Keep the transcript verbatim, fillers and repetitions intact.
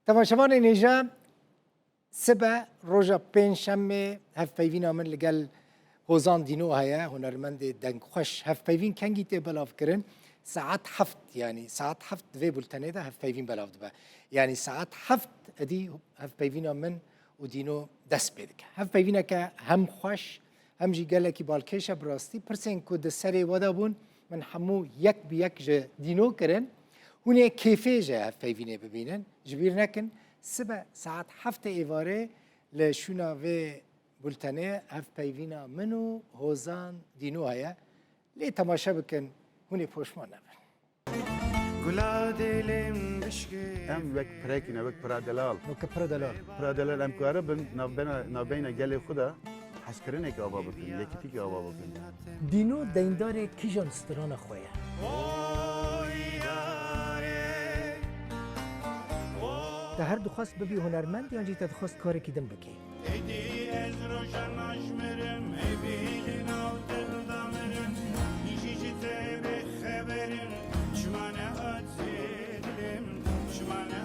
Temaşevanên hêja, sibe roja pêncşemê hevpeyvîna min li gel Hozan Dîno heye, hunermendê dengxweş. Hevpeyvîn kengî tê belavkirin? Saet heft, yanî saet heft di vê bultenê de hevpeyvîn belav dibe. Yanî saet heft edî hevpeyvîna min û Dîno dest pê dike. Hevpeyvîneke hem xweş, hem jî gelekî balkêş e bi rastî. Pirsên ku di serê we de bûn, min hemû yek bi yek ji Dîno kirin. Hûn ê kêfê ji hevpeyvînê bibînin. Ji bîr nekin, sibe saet heftê êvarê li şûna vê bultenê hevpeyvîna min û Hozan Dîno heye. Lê temaşe bikin, hûn ê poşman nebin. Gula dilim bişkê. Em wek pirekî ne, wek pira delal. Weke pira delal. Pira delal em karibin navbena, navbeyna gelê xwe de hezkirinekê ava bikin, yekîtîkê ava bikin. Dîno deyndarê kîjan strana xwe ye? Te her dixwest bibî hunermend yan jî te dixwest karekî din bikî? Êdî ez rojan najmirim, êdî li nav dil damirim, nîjî ji te bêxeberim, çima nehat zê dilim, çima nehat